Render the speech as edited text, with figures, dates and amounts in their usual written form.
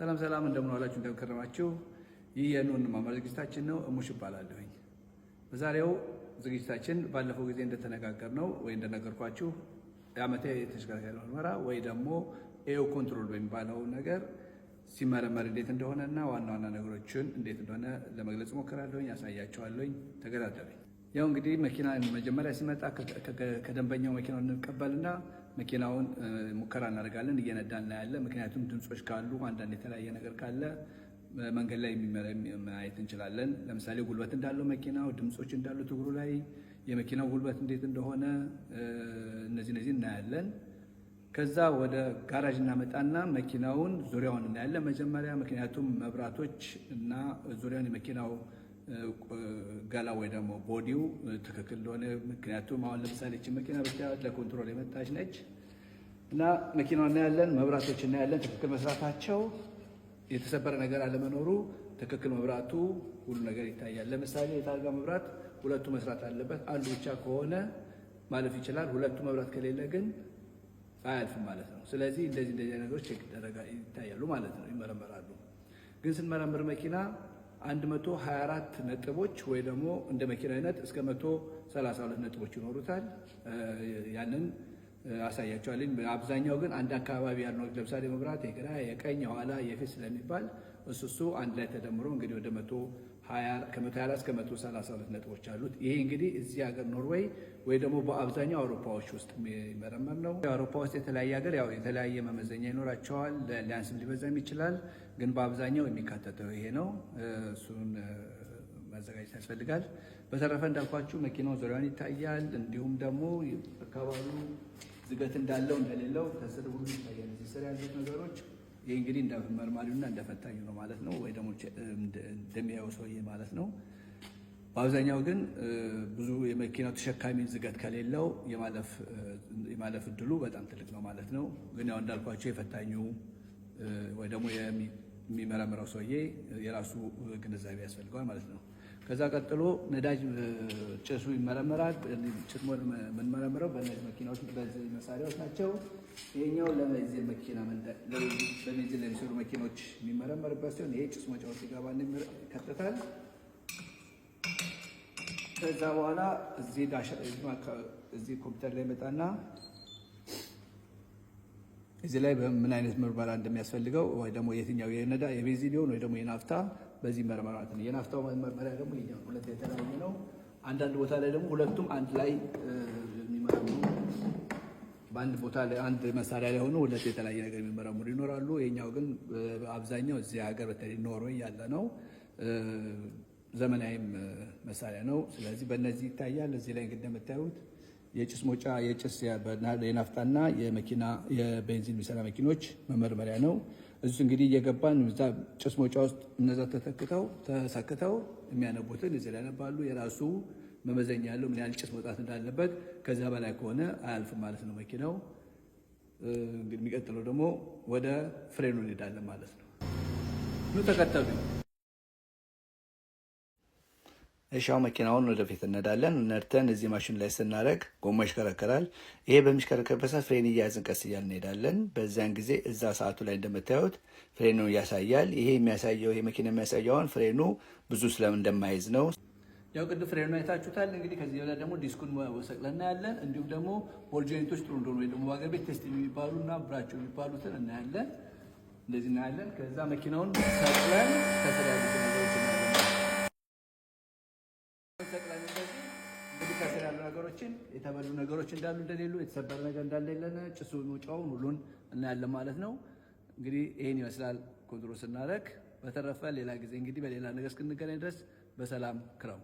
ሰላም ሰላም፣ እንደምን ዋላችሁ፣ እንደምን ከረማችሁ። ይህ የኑ እንማማር ዝግጅታችን ነው። እሙሽ እባላለሁኝ። በዛሬው ዝግጅታችን ባለፈው ጊዜ እንደተነጋገርነው ወይ እንደነገርኳችሁ የዓመታዊ የተሽከርካሪ ምርመራ ወይ ደግሞ EU kontroll በሚባለው ነገር ሲመረመር እንዴት እንደሆነ እና ዋና ዋና ነገሮችን እንዴት እንደሆነ ለመግለጽ እሞክራለሁኝ፣ ያሳያችኋለሁኝ። ተከታተሉኝ። ያው እንግዲህ መኪና መጀመሪያ ሲመጣ ከደንበኛው መኪናውን እንቀበልና መኪናውን ሙከራ እናደርጋለን፣ እየነዳ እናያለን። ምክንያቱም ድምፆች ካሉ፣ አንዳንድ የተለያየ ነገር ካለ መንገድ ላይ ማየት እንችላለን። ለምሳሌ ጉልበት እንዳለው መኪናው፣ ድምፆች እንዳሉት እግሩ ላይ፣ የመኪናው ጉልበት እንዴት እንደሆነ እነዚህ እናያለን። ከዛ ወደ ጋራጅ እናመጣና መኪናውን ዙሪያውን እናያለን መጀመሪያ። ምክንያቱም መብራቶች እና ዙሪያውን የመኪናው ገላ ወይ ደግሞ body ው ትክክል እንደሆነ። ምክንያቱም አሁን ለምሳሌ ይህች መኪና ብታያት ለ kontroll የመጣች ነች እና መኪናውን እናያለን፣ መብራቶች እናያለን፣ ትክክል መስራታቸው፣ የተሰበረ ነገር አለመኖሩ፣ ትክክል መብራቱ ሁሉ ነገር ይታያል። ለምሳሌ የታርጋ መብራት ሁለቱ መስራት አለበት። አንዱ ብቻ ከሆነ ማለፍ ይችላል። ሁለቱ መብራት ከሌለ ግን አያልፍም ማለት ነው። ስለዚህ እንደዚህ እንደዚህ ነገሮች check ይታያሉ ማለት ነው፣ ይመረመራሉ። ግን ስንመረምር መኪና 124 ነጥቦች ወይ ደግሞ እንደ መኪና አይነት እስከ 132 ነጥቦች ይኖሩታል። ያንን አሳያቸዋለኝ። አብዛኛው ግን አንድ አካባቢ ያሉ፣ ለምሳሌ መብራት የግራ፣ የቀኝ፣ የኋላ፣ የፊት ስለሚባል እሱ አንድ ላይ ተደምሮ እንግዲህ ወደ ከ124 እስከ 132 ነጥቦች አሉት። ይሄ እንግዲህ እዚህ ሀገር ኖርዌይ ወይ ደግሞ በአብዛኛው አውሮፓዎች ውስጥ የሚመረመር ነው። አውሮፓ ውስጥ የተለያየ ሀገር ያው የተለያየ መመዘኛ ይኖራቸዋል። ሊያንስም ሊበዛም ይችላል። ግን በአብዛኛው የሚካተተው ይሄ ነው። እሱን ማዘጋጀት ያስፈልጋል። በተረፈ እንዳልኳችሁ መኪናው ዙሪያውን ይታያል። እንዲሁም ደግሞ አካባቢው ዝገት እንዳለው እንደሌለው ከስር ሁሉ ይታያል። እዚህ ስር ያሉት ነገሮች ይህ እንግዲህ እንደ መርማሪውና እንደ ፈታኙ ነው ማለት ነው፣ ወይ ደግሞ እንደሚያየው ሰውዬ ማለት ነው። በአብዛኛው ግን ብዙ የመኪናው ተሸካሚ ዝገት ከሌለው የማለፍ እድሉ በጣም ትልቅ ነው ማለት ነው። ግን ያው እንዳልኳቸው የፈታኙ ወይ ደግሞ የሚመረምረው ሰውዬ የራሱ ግንዛቤ ያስፈልገዋል ማለት ነው። ከዛ ቀጥሎ ነዳጅ ጭሱ ይመረመራል። ጭስ የምንመረምረው በእነዚህ መኪናዎች በዚህ መሳሪያዎች ናቸው። ይሄኛው ለቤንዚን መኪና በቤንዚን ለሚሰሩ መኪኖች የሚመረመርበት ሲሆን ይሄ ጭስ መጫወት ሲገባ ይከተታል። ከዛ በኋላ እዚህ ኮምፒውተር ላይ መጣና እዚህ ላይ በምን አይነት ምርመራ እንደሚያስፈልገው ወይ ደግሞ የትኛው የነዳ የቤንዚን ሊሆን ወይ ደግሞ የናፍታ በዚህ መርመራት ነው። የናፍታው መመርመሪያ ደግሞ ይሄኛው ሁለት የተለያየ ነው። አንዳንድ ቦታ ላይ ደግሞ ሁለቱም አንድ ላይ የሚመረምሩ፣ በአንድ ቦታ ላይ አንድ መሳሪያ ላይ ሆኖ ሁለት የተለያየ ነገር የሚመረምሩ ይኖራሉ። የኛው ግን አብዛኛው እዚህ ሀገር በተለይ ኖርዌይ ያለ ነው፣ ዘመናዊም መሳሪያ ነው። ስለዚህ በእነዚህ ይታያል። እዚህ ላይ እንግዲህ እንደምታዩት የጭስ መውጫ የጭስ የናፍጣና የመኪና የቤንዚን የሚሰራ መኪኖች መመርመሪያ ነው። እሱ እንግዲህ እየገባን እዛ ጭስ መውጫ ውስጥ እነዛ ተተክተው ተሰክተው የሚያነቡትን እዚህ ላይ ያነባሉ። የራሱ መመዘኛ ያለው ምን ያህል ጭስ መውጣት እንዳለበት፣ ከዛ በላይ ከሆነ አያልፍም ማለት ነው መኪናው። እንግዲህ የሚቀጥለው ደግሞ ወደ ፍሬኑ እንሄዳለን ማለት ነው። ኑ ተከተሉኝ። እሺ አሁን መኪናውን ወደፊት እነዳለን። ነድተን እዚህ ማሽን ላይ ስናደርግ ጎማ ይሽከረከራል። ይሄ በሚሽከረከርበት ሰዓት ፍሬን እያያዝን ቀስ እያልን እንሄዳለን። በዚያን ጊዜ እዛ ሰዓቱ ላይ እንደምታዩት ፍሬኑ ያሳያል። ይሄ የሚያሳየው ይሄ መኪና የሚያሳየው አሁን ፍሬኑ ብዙ ስለምን እንደማይዝ ነው። ያው ቅድም ፍሬኑ አይታችሁታል። እንግዲህ ከዚህ በላይ ደግሞ ዲስኩን ሰቅለን እናያለን። እንዲሁም ደግሞ ball joint ኦች ጥሩ እንደሆኑ ወይ ደግሞ በሀገር ቤት ቴስት የሚባሉ እና ብራቸው የሚባሉትን እናያለን። እንደዚህ እናያለን። ከዛ መኪናውን ሰቅለን ከስር ያሉትን ነገሮች እናያለን። ሰቅለን እንደዚህ እንግዲህ ከስር ያሉ ነገሮችን፣ የተበሉ ነገሮች እንዳሉ እንደሌሉ፣ የተሰበረ ነገር እንዳሌለ፣ ጭሱ መውጫውን ሁሉን እናያለን ማለት ነው። እንግዲህ ይሄን ይመስላል control ስናደርግ። በተረፈ ሌላ ጊዜ እንግዲህ በሌላ ነገር እስክንገናኝ ድረስ በሰላም ክረሙ።